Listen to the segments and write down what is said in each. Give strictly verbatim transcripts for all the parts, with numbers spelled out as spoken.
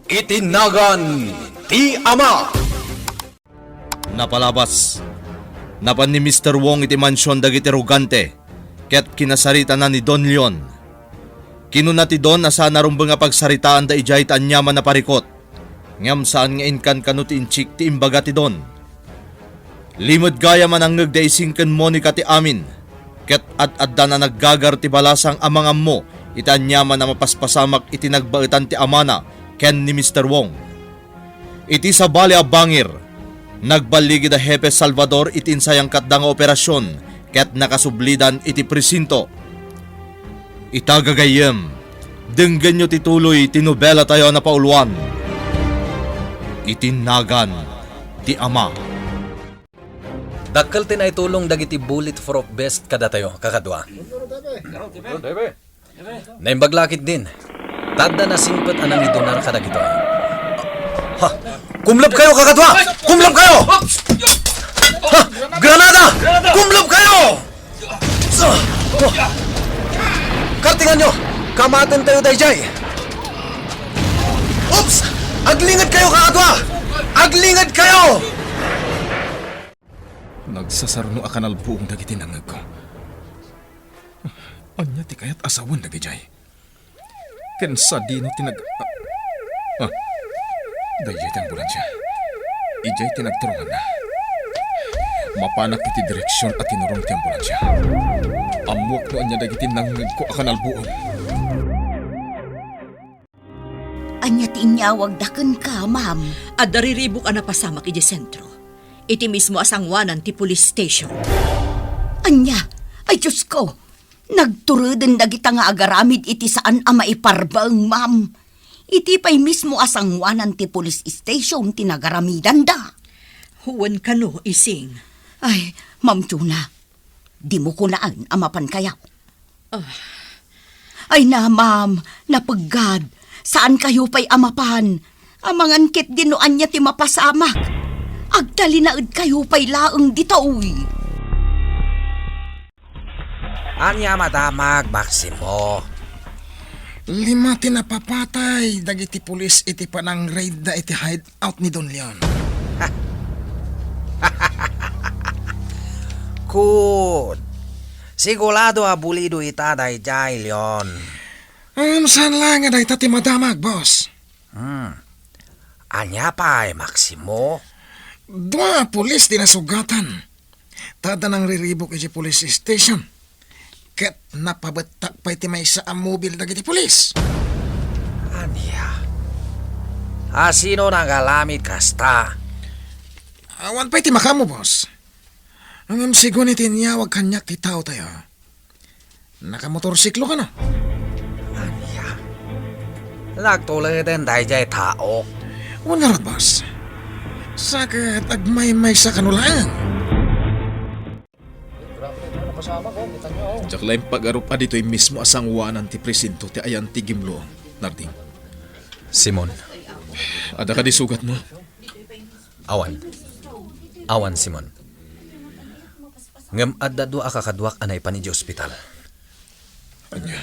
Iti nagan ti Ama. Napalabas, napan ni Mister Wong iti mansion dagiti rogante, ket kinasaritana ni Don Leon. Kinuna ti Don a saan a rumbeng a pagsaritaanda idiay ta aniaman a parikot, ngem saan nga inkankano ti inchik ti imbaga ti Don. Limed gayam a nangngegda Ising ken Monica ti amin, ket ad-addan a naggagar ti balasang a mangammo iti aniaman a mapaspasamak iti nagbaetan ti amana ken ni Mister Wong. Iti sabali a bangir, nagballigi da Hepe Salvador iti insayangkatda nga operasion ket nakasublidan iti presinto. Ita gagayyem, denggenyo ti tuloy ti nobelatayo a napauluan, Iti Nagan ti Ama. Dakkel ti naitulong dagiti bulletproof vest kadatayo, kakadua. Naimbag la ketdin, ta adda nasingpet a nangidunar kadagitoy. Ha! Kumleb kayo, kakadua! Kumleb kayo! Ha! Granada! Kumleb kayo! Sa-, oh. Kartinganyo! Kamaten tayo dayjay! Oops! Aglinged kayo, kakadua! Aglinged kayo! Nagsasarno a kanalbuong dagiti nangngegko. Ania ti kayat a sawen dagijay? Ken sadino ti nag-, ah, ah. Dayjay ti ambulansia. Idiay ti nagturunganna. Mapanak iti direksion a tinurong ti ambulansia. Ammuak no ania dagiti nangngegko a kanalbuong. Ania ti inyawagda kenka, ma'am? Adda riribuk a napasamak idiay sentro. Iti mismo a sangoanan ti police station. Ania? Ay, Diosko! Nagtureden dagita nga agaramid iti saan a maiparbeng, ma'am. Iti pay mismo a sangoanan ti police station ti nagaramidanda. Wen kano, Ising. Ay, Ma'am Juna, dimo kunaen a mapankayo. Ah. Ay na, ma'am, napeggad. Saankayo pay a mapan. Amangan ketdin no ania ti mapasamak. Agtalinaedkayo pay laeng ditoy. Ania madamag, Maximo? Lima ti napapatay dagiti pulis iti panang-raidda iti hideout ni Don Leon. Kud, sigurado a bulido ita dayjay, Leon. Ngem saan laeng a dayta ti madamag, boss. Hmm. Ania pay, Maximo? Dua a pulis ti nasugatan. Ta adda nangriribuk idiay police station. Ket napabettak pay ti maysa a mobil dagiti pulis. Ania? A, sino nagaramid kasta? Awan pay ti makaammo, boss. Ngem sigun iti inyawag kaniak ti taotayo, nakamotorsiklo kano? Ania? Nagtuleden dayjay tao? Wen ngarud, boss. Sa ket agmaymaysa kano laeng. Diak la impagarup a ditoy mismo a sangoanan ti presinto ti ayan ti gimlo, Narding. Simon. Adda kadi sugatmo? Awan. Awan, Simon. Ngem adda dua a kakaduak a naipan idiay ospital. Ania?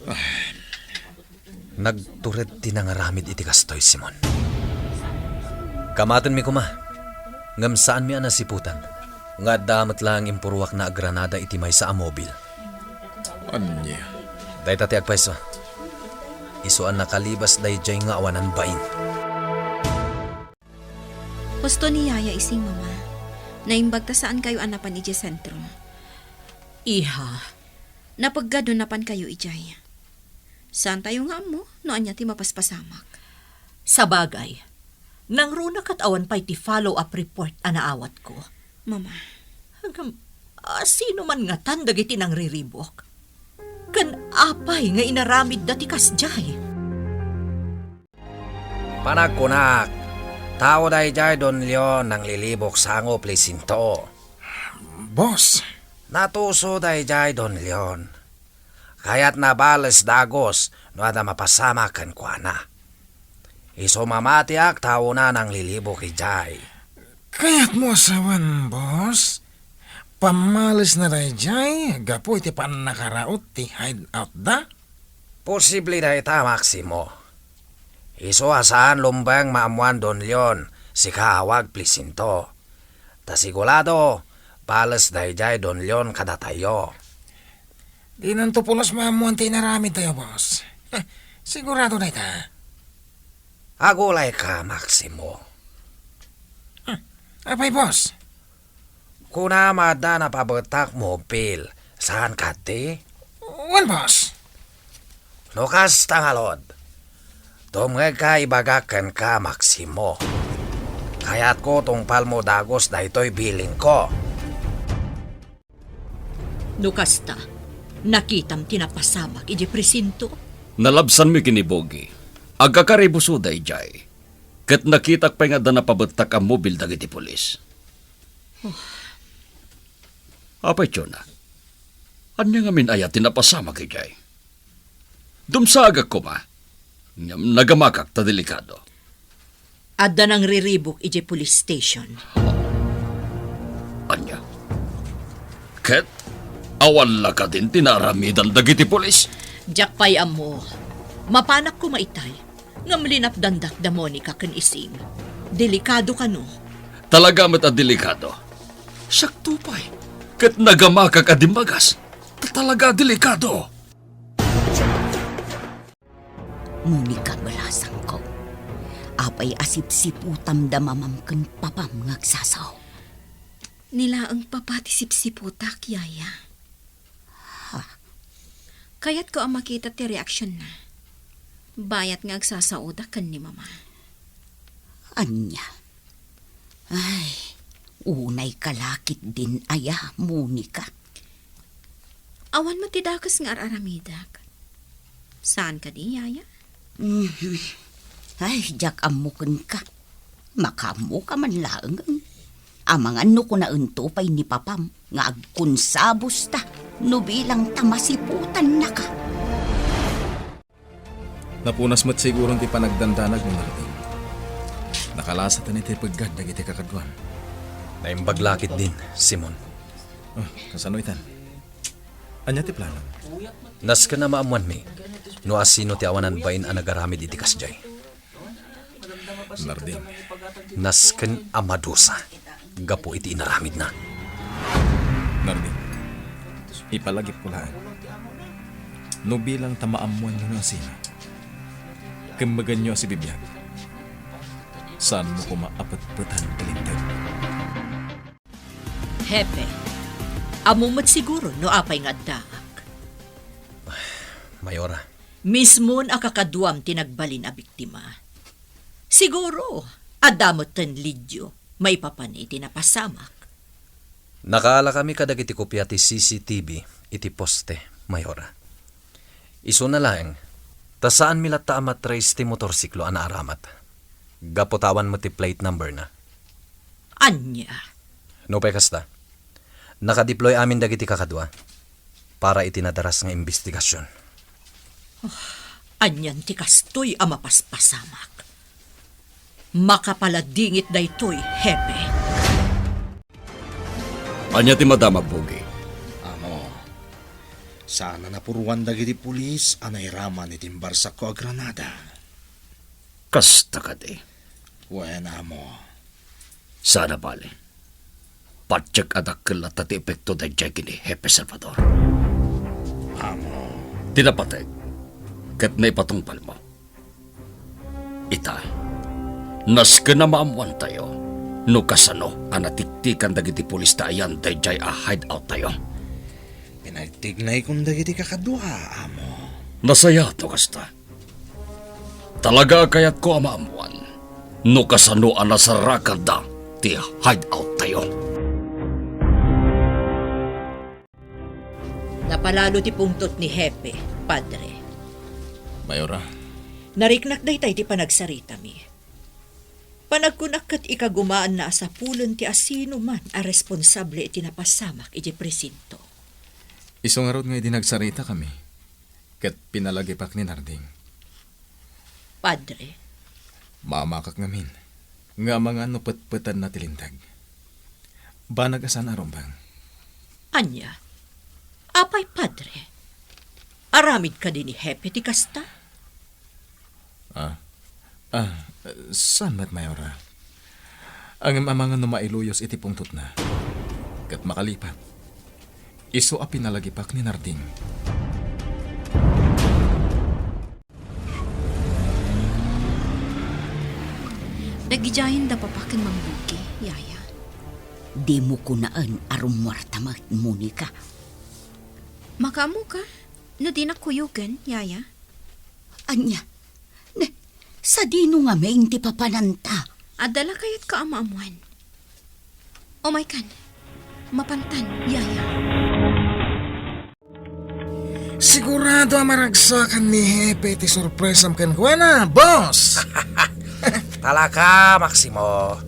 Ah. Nagtured ti nangaramid iti kastoy, Simon. Kamatenmi koma, ngem saanmi a nasiputan nga adda met laeng impuruakna a granada iti maysa a mobil. Ania? Dayta ti agpayso. Isu a nakalibas dayjay nga awanan bain. Husto ni Yaya Ising, Mama. Naimbag ta saankayo a napan idiay sentro. Iha. Napeggad no napankayo idiay. Saantayo nga ammo no ania ti mapaspasamak. Sabagay, nangruna ket awan pay ti follow-up report a naawatko. Mama. Ngem, a, sino man ngatan dagiti nangriribuk? Ken apay nga inaramidda ti kasdiay? Panagkunak, tao dayjay Don Leon nanglilibuk sango presinto. Boss. Natuso dayjay Don Leon. Kayatna bales dagus no adda mapasamak kenkuana. Isu mamatiak ta una nanglilibuk idiay. Kayatmo a sawen, boss? Pammalesna dayjay gapu iti pannakaraut ti hideout da? Posible dayta, Maximo. Isu a saan lumbeng maammoan Don Leon, sika awag Plesinto. Ta sigurado, pales daydiay Don Leon kadatayo. Dinanto pulos maammoan ti inaramidtayo, boss. Sigurado dayta. Agulayka, Maximo. Apay, boss? Kunam adda napabetak mobil, saan kadi? Wen, boss. No kasta ngarud, tumngegka, ibagak kenka, Maximo. Kayatko tungpalmo dagus daytoy bilingko. No kasta, nakitam ti napasamak idiay presinto? Nalabsanmi ken ni Bogi. Agkakaribuso daydiay. Ket nakitak pay nga adda napabetak a mobil dagiti pulis. Oh. Apay, Chona? Ania ngamin aya ti napasamak idiay? Dumsaagak koma, ngem nagamakak ta delikado. Adda nangriribuk idiay police station. Ania? Ket awan la kadin ti naaramidan dagiti pulis? Diak pay ammo. Mapanak koma itay. Ngem linapdandak da Monica ken Ising. Delikado kano. Talaga met a delikado. Siakto pay, ket nagamakak a dimmagas. Ta talaga a delikado. Monica, balasangko. Apay a sipsiputam da mamam ken papam nga agsasao? Ni laeng papa ti sipsiputak, yaya. Ha? Kayatko a makita ti reaksionna. Bayat nga agsasaoda ken ni mama. Ania? Ay, unayka la ketdin aya, Monica. Awan met ti dakes nga ar-aramidak. Saan kadi, yaya? Mhm. Ay, diak ammo kenka. Makaammoka man laeng. Amangan no kunaento pay ni papam nga agkonsabusta no bilang ta masiputannaka. Napunas met siguron ti panagdandanag ni Martin. Nakalasatan iti peggad dagiti kakaduam. Naimbag la ketdin, Simon. Oh, kasano itan? Ania ti plano? Nasken a maammoanmi no asino ti awanan bain a nagaramid iti kasdiay. Narding. Nasken a madusa gapu iti inaramidna. Narding, ipalagipko laeng. No bilang ta maammoanyo no asino, kemmegenyo a sibibiag. Saanmo koma a petpetan ti linteg. Hepe, ammom met siguro no apay nga addaak. Mayora. Mismon a kakaduam ti nagbalin a biktima. Siguro, adda metten lidio maipapan iti napasamak. Nakaalakami kadagiti kopia ti C C T V iti poste, Mayora. Isuna laeng, ta saanmi latta a matrace ti motorsiklo a naaramat. Gapu ta awan met ti plate number na. Ania? Nupay kasta, nakadeploy amin dagiti kakadua para iti nadaras nga imbestigasion. Oh, anian ti kastoy a mapaspasamak? Makapaladingit daytoy, Hepe. Ania ti madamag, Bogi? Amo, saan a napuruan dagiti pulis a nairaman iti imbarsakko a granada. Kasta kadi? Wen, amo. Saan a bale. Patiek a dakkel latta ti epekto daydiay ken ni Hepe Salvador. Amo. Ti napateg ket naipatungpalmo. Ita, nasken a maammoantayo no kasano a natiktikan dagiti pulis ta ayan daydiay a hideout-tayo. Pinagtignaykon dagiti kakadua, amo. Nasayaat no kasta. Talaga a kayatko a maammoan no kasano a nasarakanda ti hideout-tayo. Napalalo ti pungtot ni Hepe, Padre. Mayora. Nariknak dayta iti panagsaritami. Panagkunak ket ikagumaanna a sapulen ti asinoman a responsable iti napasamak iti presinto. Isu ngarud nga idi nagsaritakami, ket pinalagipak ni Narding. Padre. Maamakak ngamin nga amangan no petpetanna ti linteg. Banag a saan a rumbeng. Ania? Apay, Padre? Aramid kadi ni Hepe ti kasta? Ah, Ah, saan met, Mayora? Ngem amangan no mailuyos iti pungtotna. Ket makalipat, isu a pinalagipak ni Narding. Dagidiayen da papa ken Mang Buki, Yaya. Dimo kunaen a rummuarta met, Monica. Makaammoka no dinak kuyogen, Yaya? Ania? Ne, sadino ngamin ti papananta? Adda la kayatko a maammoan. Umaykan. Mapantan, Yaya. Sigurado a maragsakan ni Hepe ti sorpresam kenkuana, boss! Talaka, Maximo.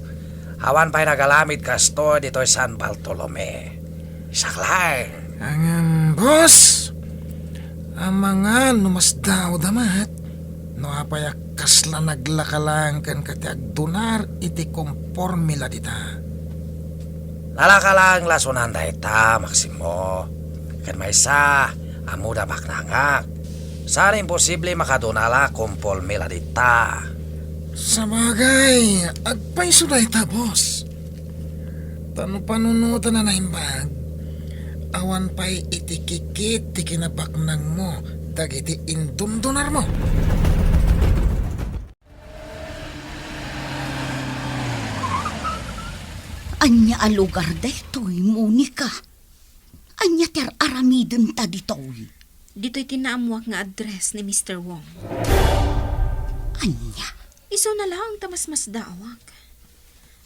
Awan pay nagalamit kastoy ditoy San Bartolome. Isak laeng. Ngem, boss, amangan no masdaawda met. No apay a kasla naglaka laeng kenka ti agdunar iti komporme la dita. Nalaka laeng la sunan dayta, Maximo. Ken maysa, ammoda baknangak. Saan imposible makaduna la komporme la dita. Sabagay, agpayso dayta, boss. Ta no panunoten a naimbag, awan pay iti kikit ti kinabaknangmo dagiti indumdunarmo. Ania a lugar daytoy, Monica? Ania ti ar-aramidenta ditoy? Ditoy ti naammoak nga address ni Mister Wong. Ania? Isuna laeng ta masmasdaawak.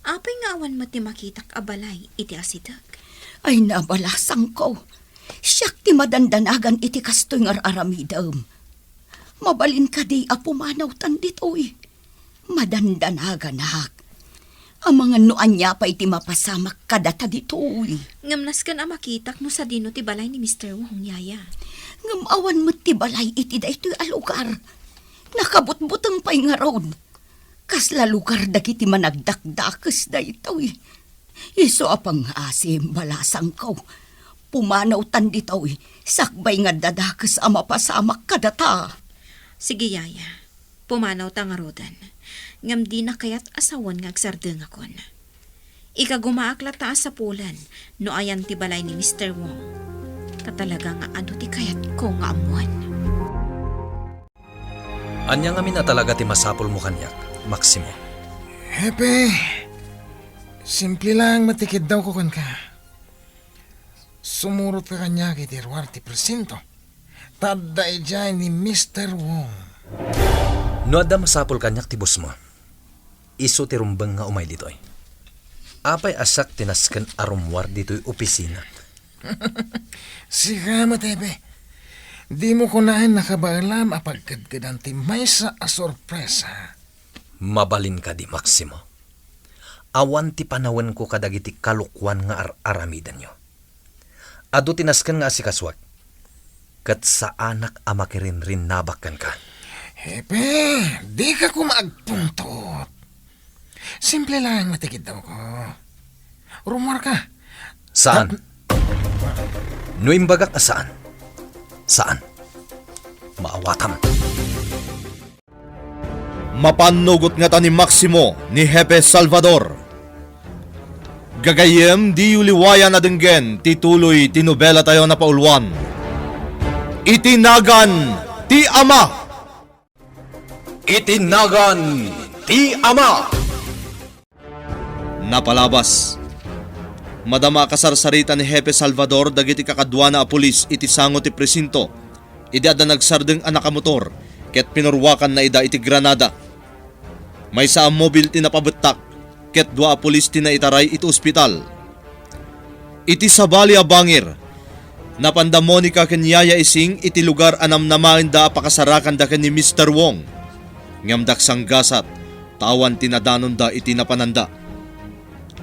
Apay nga awan met ti makitak a balay iti asideg? Ay, nabalasangko. Siak ti madandanagan iti kastoy nga ar-aramidem. Mabalin kadi a pumanawtan ditoy? Madandanaganak. Amangan no ania pay ti mapasamak kadata ditoy. Ngem nasken a makitak no sadino ti balay ni Mister Wong, Yaya. Ngem awan met ti balay iti daytoy a lugar. Nakabutbuteng pay ngarud. Kasla lugar dagiti managdakdakes daytoy. Isu a pangngaasim, balasangko. Pumanawtan ditoy, sakbay nga adda dakes a mapasamak kadata. Sige, Yaya. Pumanawta ngaruden. Ngem dina kayat a sawen nga agsardengakon. Ikagumaak latta a sapulen no ayan ti balay ni Mister Wong. Ta talaga nga adu ti kayatko nga ammoen. Ania ngamin a talaga ti masapulmo kaniak, Maximo? Hepe, simple laeng met ti kiddawko kenka. Sumurotka kaniak iti ruar ti presinto. Ta adda idiay ni Mister Wong. No adda masapul kaniak ti bossmo, isu ti rumbeng nga umay ditoy. Apay a siak ti nasken a rummuar ditoy opisina? Sika met, Hepe. Dimo kunaen a kabaelam a pagkedkedan ti maysa a sorpresa. Mabalin kadi, Maximo. Awan ti panawenko kadagiti kalokuan nga ar-aramidenyo. Adu ti nasken nga asikasuak, ket saanak a makirinrinnabak kenka. Hepe, dika koma agpungtot. Simple laeng met ti kiddawko. Rummuarka. Saan? Ta- No imbagak a saan, saan. Maawatam. Mapannugot ngata ni Maximo ni Hepe Salvador. Gagayyem, diyo liwayan a denggen ti tuloy ti nobelatayo a napauluan, Iti Nagan ti Ama. Iti Nagan ti Ama. Napalabas. Madama a kasarsarita ni Hepe Salvador dagiti kakaduana a pulis iti sango ti presinto idi adda nagsardeng a nakamotor ket pinurwakanna ida iti granada. Maysa a mobil ti napabettak ket dua a pulis ti naitaray iti ospital. Iti sabali a bangir, napanda Monica ken Yaya Ising iti lugar a namnamaenda a pakasarakanda ken ni Mister Wong. Ngem daksanggasat ta awan ti nadanonda iti napananda.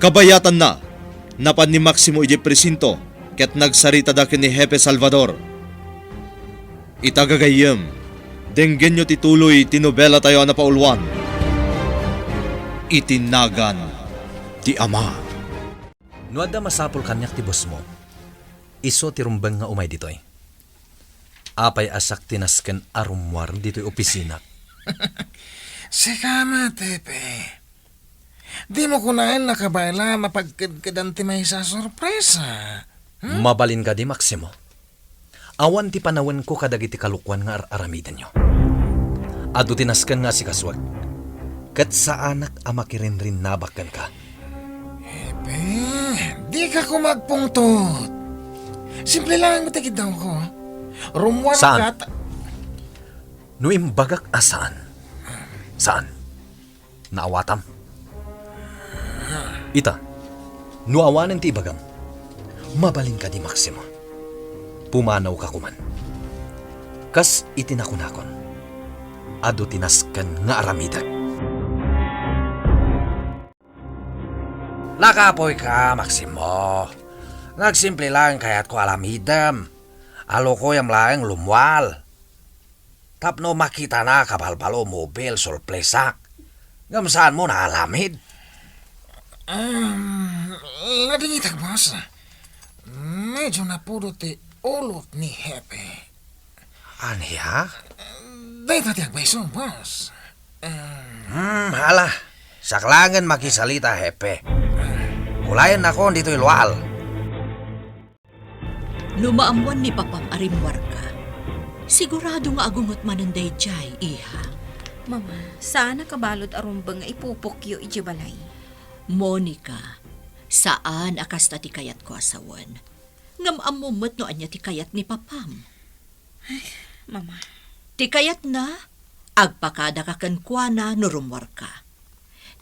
Kabayatanna, napan ni Maximo idiay presinto ket nagsaritada ken ni Hepe Salvador. Ita gagayyem, denggenyo ti tuloy ti nobelatayo a napauluan, Iti Nagan ti Ama. No adda masapul kaniak ti bossmo, isu ti rumbeng nga umay ditoy. Apay a siak ti nasken a rummuar ditoy opisinak? Sika met, Hepe. Dimo kunaen a kabaelam a pagkedkedan ti maysa a sorpresa. Hmm? Mabalin kadi, Maximo? Awan ti panawenko kadagiti kalokuan nga ar-aramidenyo. Adu ti nasken nga asikasuek, ket saanak a makirinrinnabak kenka. Hepe, dika koma agpungtot. Simple laeng ti kiddawko. Rummuar Saan? kat- No imbagak a saan, saan? Naawatam? Ita, no awanen ti ibagam, mabalin kadi, Maximo. Pumanawka koman. Kas iti nakunakon, adu ti nasken nga aramidek. Nakapoyka, Maximo. Nagsimple laeng kayatko aramidem. Alukoyem laeng lummuar. Tapno makitana kabalbalo, mobil, sorpresak. Ngem saanmo naaramid? Um, ladingitak, boss. Medyo napudo ti ulot ni Hepe. Ania? Dayta ti agbayso, boss. Um, Hmm, hala. Siak laengen makisalita, Hepe. Kulayennakon ditoy luar. No maammuan ni Papam a rimmuarka, sigurado nga agungot manen daydiay, iha. Mama, saanak a balud a rumbeng nga ipupokyo idiay balay. Monica, saan a kasta ti kayatko a sawen. Ngem ammom met no ania ti kayat ni Papam. Ay, Mama. Ti kayatna, agpakadaka kenkuana no rummuarka.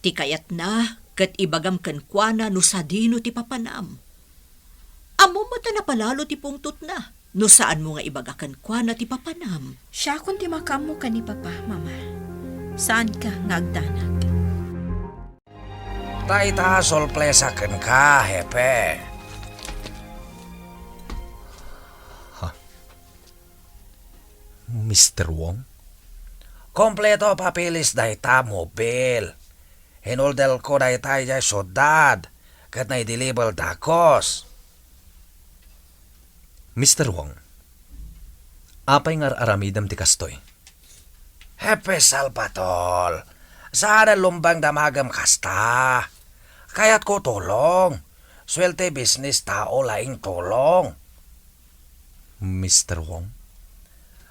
Ti kayatna, ket ibagam kenkuana no sadino ti papanam. Ammom met a napalalo ti pungtotna no saanmo nga ibaga kenkuana ti papanam. Siakon ti makaammo ken ni Papa, Mama. Saanka nga agdanag. Dayta sorpresa kenka, Hepe. Ha? Mister Wong? Kompleto a papeles dayta, mobil. Inorderko dayta idiay siudad, ket naideliver dakes. Mister Wong, apay nga ar-aramidem ti kastoy? Hepe Salvador, saan a rumbeng damagem kasta. Kayatko tulong. Suerte business tao laeng tulong. Mister Wong?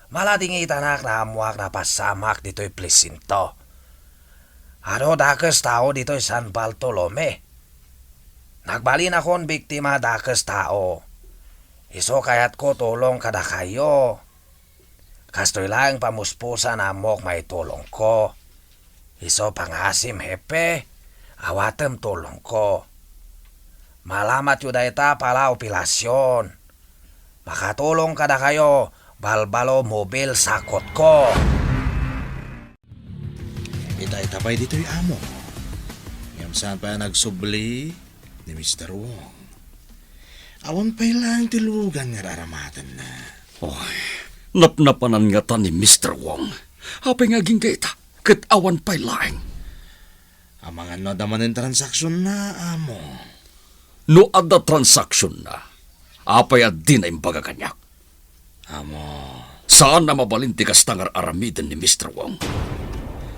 Maladingitanak naammoak napasamak ditoy presinto. Adu dakes tao ditoy San Bartolome. Nagbalinakon biktima dakes tao. Isu kayatko tulong kadakayo. Kastoy laeng pamuspusan a ammok maitulongko. Isu pangasim, Hepe, awatem tulongko. Malamatyo dayta pala operasyon. Makatulong kadakayo, balbalo mobil sakotko. Ita, ita pay ditoy amo. Ngem saan pay a nagsubli ni Mister Wong. Awan pay laeng ti lugan nga ar-aramatenna. Oy, napnapanan ngata ni Mister Wong. Apay nga agingga ita, ket awan pay laeng. Amangan no adda manen transaksionna, amo. No adda transaksionna, apay a dina imbaga kaniak? Amo. Saan a mabalin ti kasta nga ar-aramiden ni Mister Wong.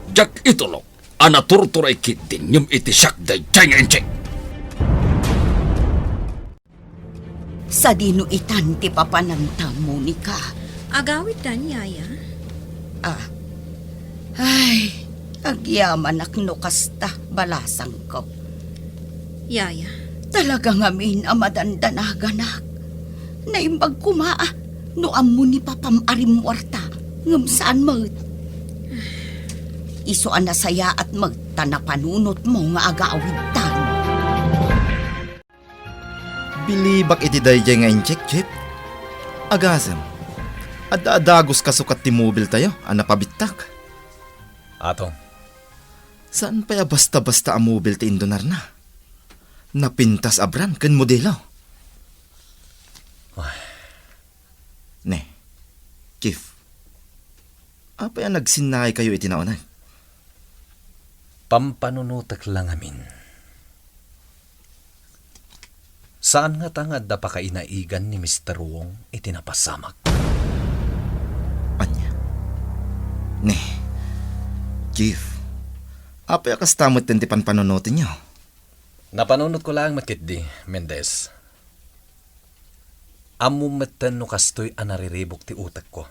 Diak itulok a naturturay ketdi ngem iti siak daydiay nga inchik. Sadino itan ti papanamta, Monica? Agawiddan, Yaya. Ah. Ay, agyamanak no kasta, balasangko. Yaya. Talaga ngamin a madandanaganak. Naimbag koma a no ammo ni Papam a rimmuarta, ngem saan met. Isu a nasayaat met ta napanunotmo nga agawidtan. Bilibak iti daydiay nga inchik, Chief. Agasem, adda a dagus kasukat ti mobiltayo a napabittak. Atong. Saan pay a basta-basta a mobil ti indunarna. Napintas a brand ken modelo. Ay. Ne, Chief, apay a nagsinnaaykayo iti nauneg? Pampanunotek la ngamin. Saan ngata nga adda pakainaigan ni Mister Wong iti napasamak? Ania? Ne, Chief, Apay a kasta metten ti panpanunotenyo? Napanunotko laeng met ketdi, Mendez. Ammom metten no kastoy a nariribuk ti utekko.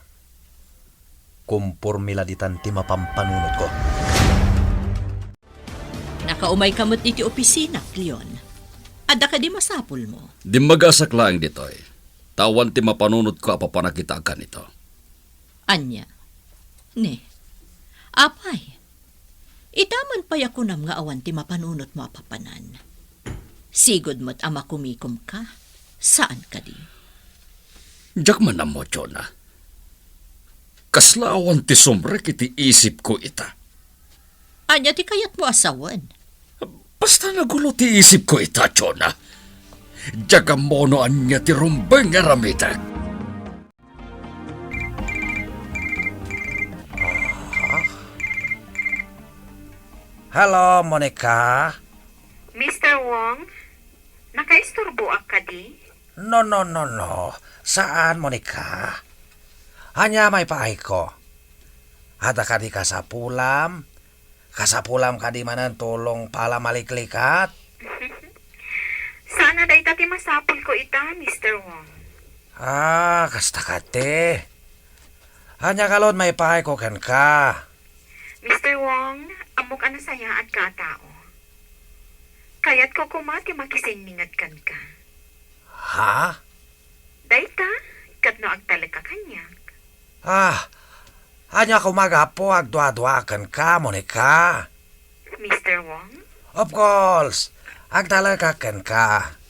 Komporme la ditan ti mapampanunotko. Nakaumayka met iti opisinak, Leon. Adda kadi masapulmo? Dimmagasak laeng ditoy, ta awan ti mapanunotko a papanak ita a kanito. Ania? Ni, apay, ita man pay a kunam nga awan ti mapanunotmo a papanan. Sigud met a makumikomka, saan kadi? Diak man ammo, Jonah. Kasla awan ti sumrek iti isipko ita. Ania ti kayatmo a sawen? Basta nagulo ti isipko ita, Jonah. Diak ammo no ania ti rumbeng nga aramidek. Aha. Hello, Monica. Mister Wong, nakaisturboak kadi? No, no, no, no. Saan, Monica? Ania maipaayko? Adda kadi kasapulam? Kasapulam kadi manen tulong pala maliklikat? Saan a dayta ti masapulko ita, Mister Wong. Ah, kasta kadi. Ania ngarud maipaayko kenka? Mister Wong, ammok a nasayaat ka a tao. Kayatko koma ti makisinninged kenka. Ha? Dayta, ket no agtalekka kaniak. Ah, ania koma gapu agduadua kenka, Monica? Mister Wong? Of course, agtalekak kenka.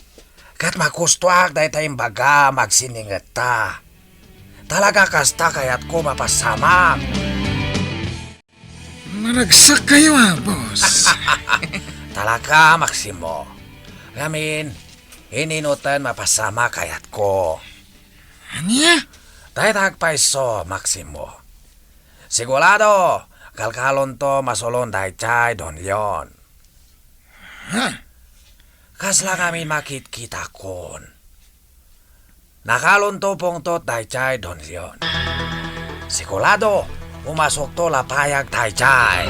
Ket magustuak dayta imbagam, agsinningedta. Talaga kasta kayatko mapassamak. Naragsak kayo, ah, boss. Talaga, Maximo. Ngamin, ininoten mapasama kayatko. Ania? Dayta agpayso, Maximo. Sigurado, kalkalonto masulon daydiay Don Leon. Ha? Kasla ngamin makitkitakon. Nakalonto pungtot daydiay Don Leon. Sigurado, umasukto la pay daydiay.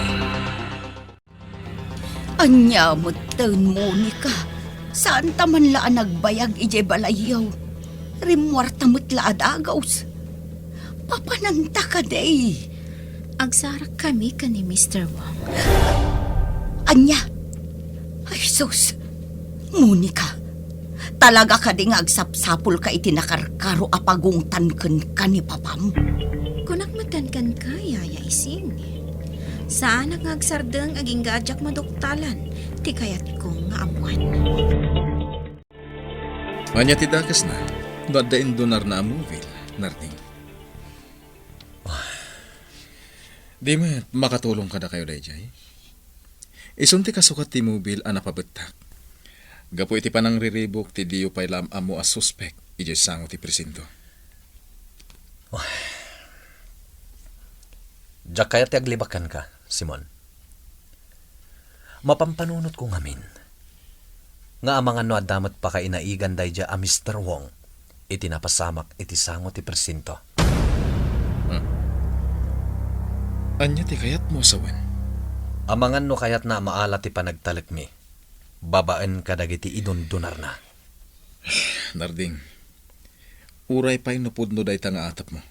Ania metten, Monica? Saanta man la a nagbayag idiay balayyo. Rimmuarta met la a dagus. Papananta kadi? Agsarakkami ken ni Mister Wong. Ania? Ay, sus! Monica, talaga kadi nga agsapsapulka iti nakarkaro a pagungtan kenka ni papam? Kunak metten kenka, Yaya Ising. Saanak nga agsardeng agingga a diak maduktalan ti kayatko nga ammoan. Ania ti dakesna no adda indonarna a mobil, Narding? Di met makatulong kadakayo daydiay? Isun ti kasukat ti mobil a napabettak gapu iti panangriribuk ti diyo pay la am-ammo a suspek idiay sango ti presinto. Diak kayat ti aglibak kenka, Simon. Mapampanunotko ngamin nga amangan no adda met pakainaigan daydiay a Mister Wong iti napasamak iti sango ti presinto. Hmm. Ania ti kayatmo a sawen? Amangan no kayatna a maala ti panagtalekmi babaen kadagiti idundunarna. Narding, uray pay no pudno dayta nga atepmo.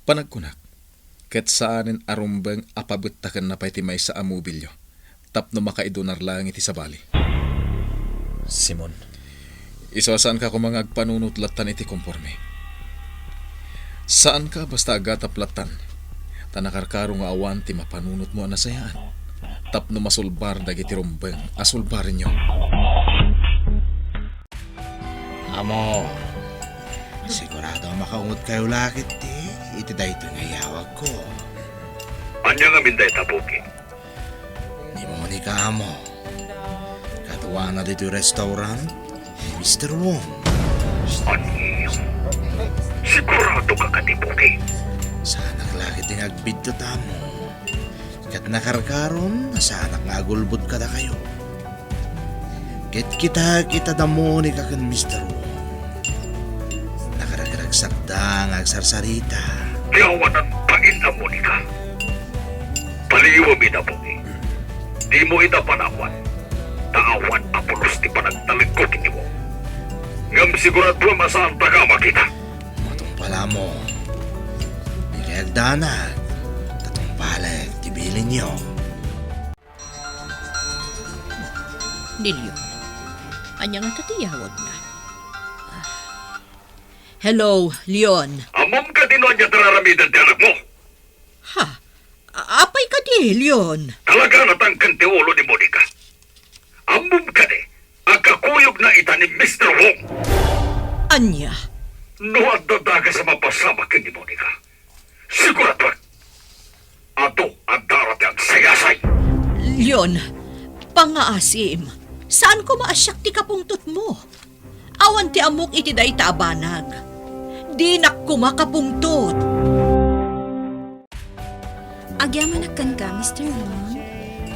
Panagkunak, ket saanen a rumbeng a pabettakenna pay ti maysa a mobilyo tapno makaidunar laeng iti sabali. Simon. Isu a saanka koma nga agpanunot lattan iti komporme. Saanka a basta agatap lattan, ta nakarkaro nga awan ti mapanunotmo a nasayaat tapno masulbar dagiti rumbeng a sulbarenyo. Amo, sigurado a makaungotkayo la ketdi iti daytoy nga iyawagko. Ania ngamin dayta, Pogi? Ni Monica, Amo. Kaduana ditoy restaurant ni Mister Wong. Ania? Siguradoka kadi, Pogi? Saanak la ketdi nga agbiddut, Amo. Ket nakarkaron, saanak nga agulbod kadakayo. Ket kitak ita da Monica ken Mister Wong. Nakaragragsakda nga agsarsarita. Ti awanan bain a Monica. Paliiwem ida, Pogi. Dimo ida panawan, ta awan a pulos ti panagtalekko ken ni Wong. Ngem siguraduem a saantaka a makita. Matungpalmo. Dikay agdanag, ta tungpalek ti bilinyo. Ni Leon, ania ngata ti iyawagna? Hello, Leon. Ammom kadi no ania ti ar-aramiden ti anakmo? Ha? A-, apay kadi, Leon? Talaga, natangken ti ulo ni Monica. Ammom kadi a kakuyogna ita ni Mister Wong? Ania? No adda dakes a mapasamak ken ni Monica, siguraduak, adu a dara ti agsayasay. Leon, pangngaasim. Saan koma a siak ti kapungtotmo. Awan ti ammok iti dayta a banag. Dinak koma kapungtot. Agyamanak kenka, Mister Wong.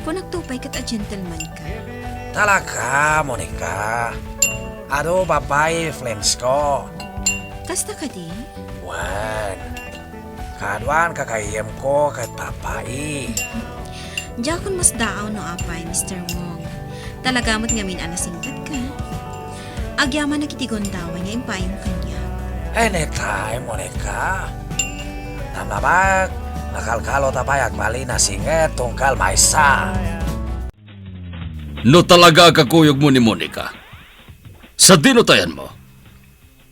Kunakto pay ket a gentleman ka. Talaga, Monica. Adu, babai, friends ko. Kasta kadi? Wen. Kaduan, kakayyemko ket babai. Diakon masdaaw no apay, Mister Wong. Talaga met ngamin a nasingpet ka. Agyamanak iti gundaway nga impayam kaniak. Anytime, Monica. Namnama, nakalkalo ta pay agbalin a singet tunggal maysa. No talaga a kakuyogmo ni Monica, sadino ti ayanmo?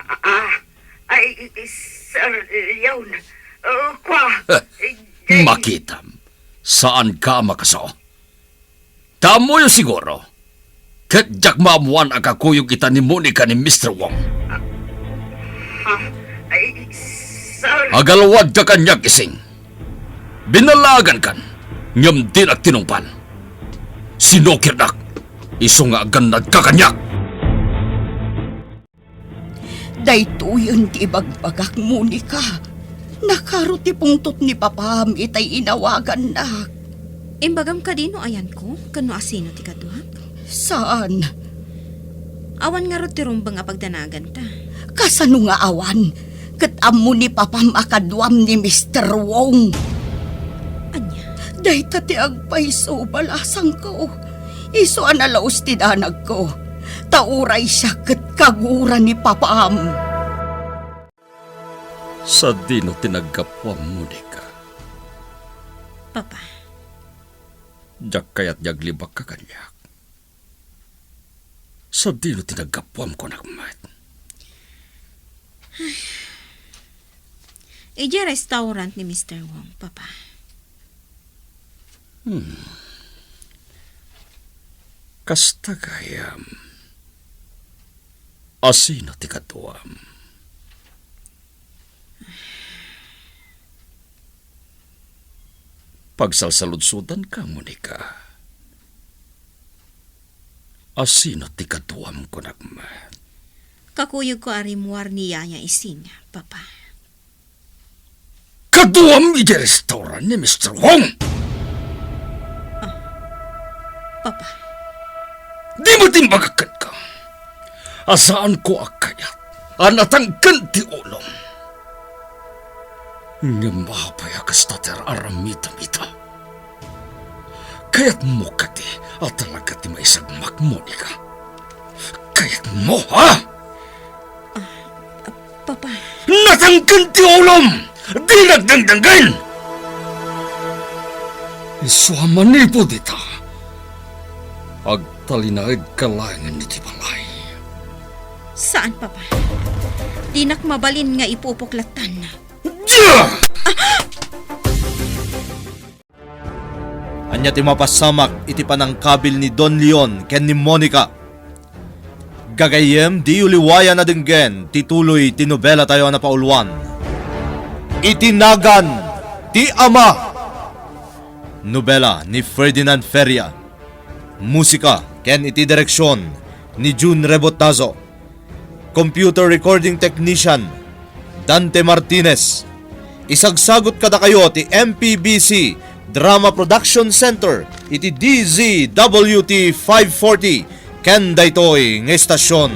Ah, ay, Sir Leon. Uh, kwa, eh, Makitam, saanka a makaso. Ta ammoyo siguro, ket diak maammoan a kakuyog ita ni Monica ni Mister Wong. Ha? Ay, Sir. Agalwadka kaniak, Ising. Binallaagankan, ngem dinak tinungpal. Sinukirnak, isu nga agannadka kaniak. Daytoyen ti ibagbagak, Monica. Nakaro ti pungtot ni Papam itay inawagannak. Imbagam kadi no ayanko ken no asino ti kaduak? Saan. Awan ngarud ti rumbeng a pagdanaganta. Kasano nga awan? Ket ammo ni Papam a kaduam ni Mister Wong. Ania? Dayta ti agpayso, balasangko. Isu a nalaus ti danagko. Ta uray siak ket kagura ni Papam. Sadino ti naggapuam, Monica? Papa. Diak kayat nga aglibakka kaniak. Sadino ti naggapuam, kunak met? Idiay restaurant ni Mister Wong, Papa. Hmm. Kasta gayam. Asino ti kaduam? Pagsalsaludsodanka, Monica. Asino ti kaduam, kunak met? Kakuyogko a rimmuar ni Yaya Ising, Papa. Kaduam idiay restaurant ni Mister Wong! Ah, Papa. Dimo imbagak kenka a saanko a kayat a natangken ti ulom. Ngem apay a kasta ti ar-aramidem ita? Kayatmo kadi a talaga ti maisagmak, Monica? Kayatmo, ha? Ah, ah, Papa. Natangken ti ulom! Dinak dengdenggen! Isu a manipud ita, agtalinaedka laengen iti balay. Saan, Papa. Dinak mabalin nga ipupok lattan. Dia! Ania ti mapasamak iti panangkabil ni Don Leon ken ni Monica? Gagayyem, diyo liwayan a denggen ti tuloy ti nobelatayo a napauluan, Iti Nagan ti Ama. Nobela ni Ferdinand Feria. Musika ken iti direksion ni Jun Rebotazo. Computer recording technician, Dante Martinez. Isagsagut kadakayo ti M P B C Drama Production Center iti D Z W T five forty ken daytoy nga estasion.